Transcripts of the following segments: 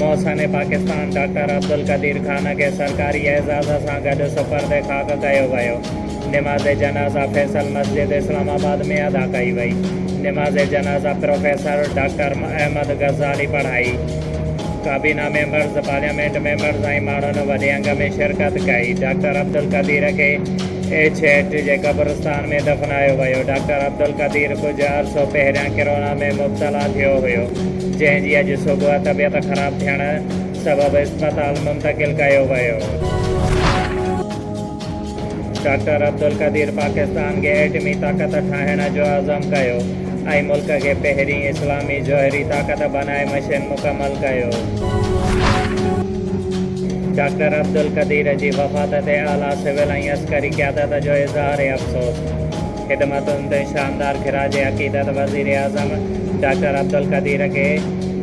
محسن Pakistan doctor Abdul Qadeer Khan کي سرڪاري اعزاز سان گڏ سپرد خاڪ ڪيو ويو. نماز جنازه فيصل مسجد اسلام آباد ۾ ادا ڪئي وئي. نماز جنازه پروفيسر ڊاڪٽر احمد غزالي پڙهائي. ڪابينا ميمبرز، پارليامينٽ ميمبرز ۽ ماڻهن وڏي انگ ۾ شرڪت ڪئي. ڊاڪٽر عبدالقدير کي ايڇ ايٽ جي قبرستان ۾ دفنايو ويو. ڊاڪٽر عبدالقدير ڪجهه عرصو پهريان ڪرونا ۾ مبتلا ٿيو هيو، جنهن جي اڄ صبح طبيعت خراب ٿيڻ سبب اسپتال منتقل ڪيو ويو. ڊاڪٽر عبدالقدير پاڪستان کي ايٽمي طاقت ٺاهڻ جو عزم ڪيو ۽ ملڪ کي پهرين اسلامي جوهري طاقت بنائي مشن مڪمل ڪيو. ڊاڪٽر عبدالقدير جي وفات تي اعليٰ سول ۽ عسڪري قيادت جو اظهار افسوس. خدمتن تي شاندار خراج عقيدت وزيراعظم ڊاڪٽر عبدالقدير کي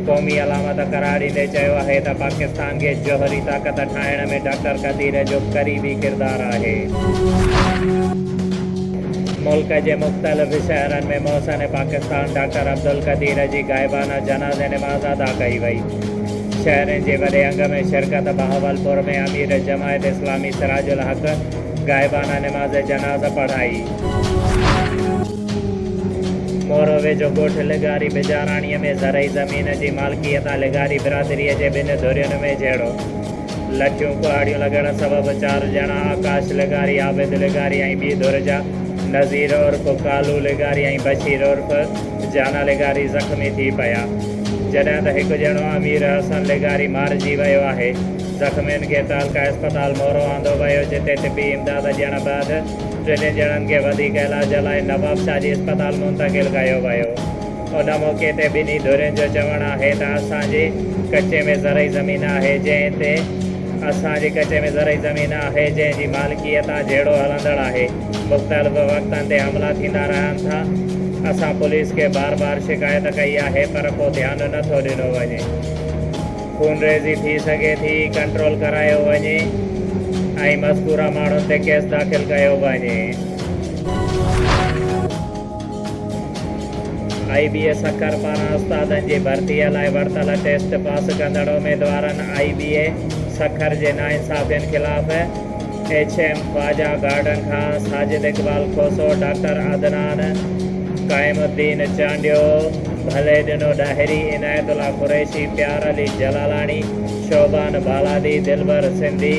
قومي علامت قرار ڏيندي چيو آهي ته پاڪستان کي جوهري طاقت ٺاهڻ ۾ ڊاڪٽر قدير جو قريبي ڪردار آهي. ملڪ جي مختلف شهرن ۾ محسن پاڪستان ڊاڪٽر عبدالقدير جي غائبانه جنازي نماز ادا ڪئي وئي. شهرين جي وڏي انگ ۾ شرڪت بهاولپور ۾ امير جماعت اسلامي سراج الحق غائبانه نماز جنازه پڙهائي. مورو ويجهو ڳوٺ لغاري بجاراڻيء ۾ زرعي زمين جي مالڪيء تان لغاري برادريء جي ٻن ڌرين ۾ جهيڙو، لٺيون ڪهاڙيون لڳڻ سبب چار ڄڻا آڪاش لغاري، عابد لغاري ۽ ٻي ڌر جا نذير عرف ڪالو لغاري ۽ بشير عرف جانا لغاري زخمي ٿي پيا، جڏهن ته هڪ ڄڻو امير حسن لغاري مارجي ويو آهي. زخمين کي تعلقه اسپتال مورو آندو ويو، جتي طبي امداد ڏيڻ بعد ٽنهي ڄڻن کي وڌيڪ علاج لاء نوابشاهه جي اسپتال منتقل ڪيو ويو. ان موقعي تي ٻنهي ڌرين جو چوڻ آهي ته اسان جي ڪچي ۾ زرعي زمين آهي جنهن تي اسان جي ڪچي ۾ زرعي زمين آهي جنهن جي مالڪيء تان جهيڙو هلندڙ آهي، مختلف وقتن تي حملا ٿيندا رهن ٿا، اسان پوليس کي بار بار شڪايت ڪئي آهي پر ڪو ڌيان نه ٿو ڏنو وڃي. خونريزي ٿي سگهي ٿي، ڪنٽرول ڪرايو وڃي ۽ مذڪوره ماڻهن تي ڪيس داخل ڪيو وڃي. آئي بي اي سکر پاران استادن جي ڀرتي لاء ورتل ٽيسٽ پاس ڪندڙ اميدوارن آئي بي اي سکر جي ناانصافين خلاف ايڇ ايم خواجه گارڊن کان ساجد اقبال کوسو، ڊاڪٽر عدنان، قائم الدين چانڊيو، ڀلي ڏنو ڏاهري، عنايت الله قريشي، پيار علي جلالاڻي، شعبان بالادي، دلبر سنڌي،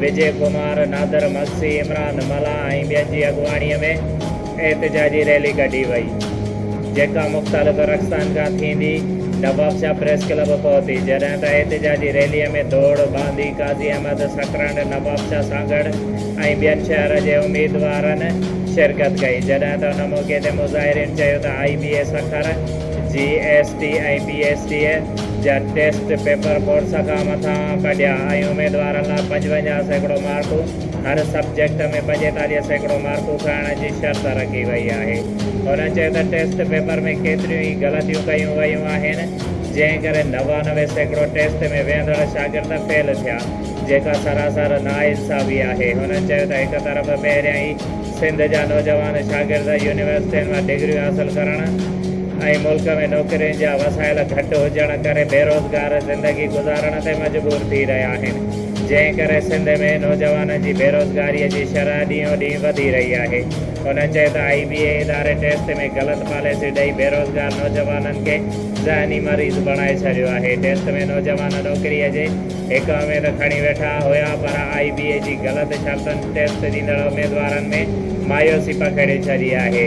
وجي ڪمار، نادر مگسي، عمران ملاح ۽ ٻين جي اڳواڻي ۾ احتجاجي ريلي ڪڍي وئي، جيڪا مختلف رستن کان ٿيندي نوابشاهه پريس ڪلب پهتي، جڏهن ته احتجاجي ريلي ۾ دوڙ، باندي، قاضي احمد، سڪرنڊ، نوابشاهه، سانگهڙ ۽ ٻين شهر جي اميدوارن شرڪت ڪئي، جڏهن ته ان موقعي تي مظاهرين چيو ته I B A Sukkur جي S T ۽ P S T جا ٽيسٽ پيپر فورس کان مٿان ڪڍيا ۽ اميدوارن لاء 55% مارڪون هر سبجيڪٽ ۾ 45% مارڪون کڻڻ جي شرط رکي وئي آهي. هن چيو ته ٽيسٽ پيپر ۾ ڪيتريون ئي غلطيون ڪيون ويون آهن، جنهن ڪري 99% ٽيسٽ ۾ ويهندڙ شاگرد فيل ٿيا، جيڪا سراسر ناانصافي آهي. هن چيو ته هڪ طرف پهريان ئي سنڌ جا نوجوان شاگرد يونيورسٽين مان ڊگريون حاصل ڪرڻ ۽ ملڪ ۾ نوڪرين جا وسائل گهٽ هجڻ ڪري بيروزگار زندگي گذارڻ تي مجبور ٿي رهيا آهن. جنهن ڪري سنڌ ۾ نوجوانن جي بيروزگاري جي شرح ڏينهون ڏينهن وڌي رهي آهي. هنن چيو ته آئي بي اي اداري ٽيسٽ ۾ غلط پاليسيون ڏئي بيروزگار نوجوانن کي ذهني مريض بڻائي ڇڏيو آهي، ٽيسٽ ۾ نوجوان نوڪري جي هڪ اميد کڻي ويٺا هيا پر آئي بي اي جي غلط شرطن ٽيسٽ ڏيندڙ اميدوارن ۾ مايوسي پکيڙي ڇڏي آهي.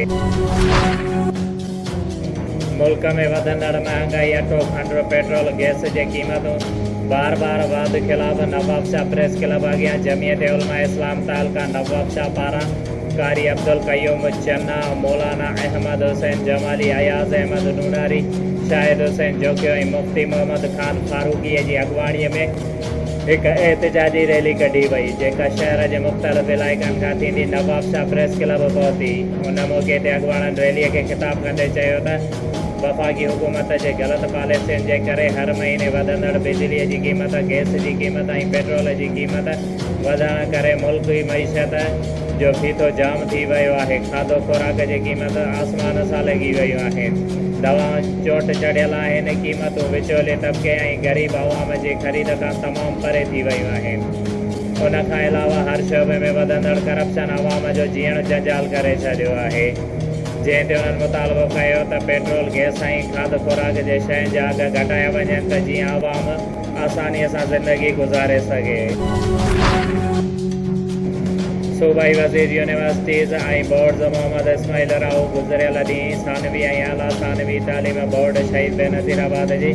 ملڪ ۾ وڌندڙ مهانگائي، اٽو، کنڊ، پيٽرول، گئس جي قيمتون بار بار واڌ خلاف نوابشاهه پريس ڪلب اڳيان جمعيت علماء اسلام تعلقه نوابشاهه پاران قاري عبدالقيوم چنا، مولانا احمد حسين جمالي، اياز احمد نوناري، شاهد حسين جوکيو ۽ مفتي محمد خان فاروقي جي اڳواڻي ۾ هڪ احتجاجي ريلي ڪڍي وئي، جيڪا شهر جي مختلف علائقن کان ٿيندي نوابشاهه پريس ڪلب پهتي. ان موقعي تي اڳواڻن ريلي کي خطاب ڪندي چيو ته وفاقي حڪومت جي غلط پاليسين جي ڪري هر مهيني وڌندڙ بجلي جي قيمت، گئس جي قيمت ۽ پيٽرول جي قيمت وڌڻ ڪري ملڪي معيشت جو ڦيٿو جام ٿي ويو آهي، کاڌو خوراڪ جي قيمت آسمان سان لڳي ويون آهن. دوائون چوٽ چڙهيل آهن، قيمتون وچولي طبقي ۽ غريب عوام جي خريد کان تمام پري ٿي ويون آهن. ان کان علاوه هر شعبي ۾ وڌندڙ ڪرپشن عوام جو جيئڻ جنجال ڪري ڇڏيو آهي. جنهن تي انهن مطالبو ڪيو ته پيٽرول، گئس ۽ کاڌ خوراڪ جي شين جا اگهه گهٽايا وڃن ته جيئن عوام آساني سان زندگي گذاري سگهي. صوبائي وزير يونيورسٽيز ۽ بورڊز محمد اسماعيل راهو گذريل ڏينهن ثانوي ۽ اعليٰ ثانوي تعليم بورڊ شهيد بينظير آباد جي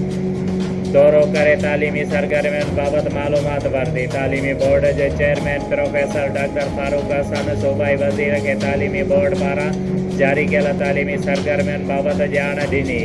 دورو ڪري تعليمي سرگرمين بابت معلومات ورتي. تعليمي بورڊ جي chairman professor doctor Farooq Hassan صوبائي وزير کي تعليمي بورڊ پاران جاري ڪيل تعليمي سرگرمين بابت ڄاڻ ڏني.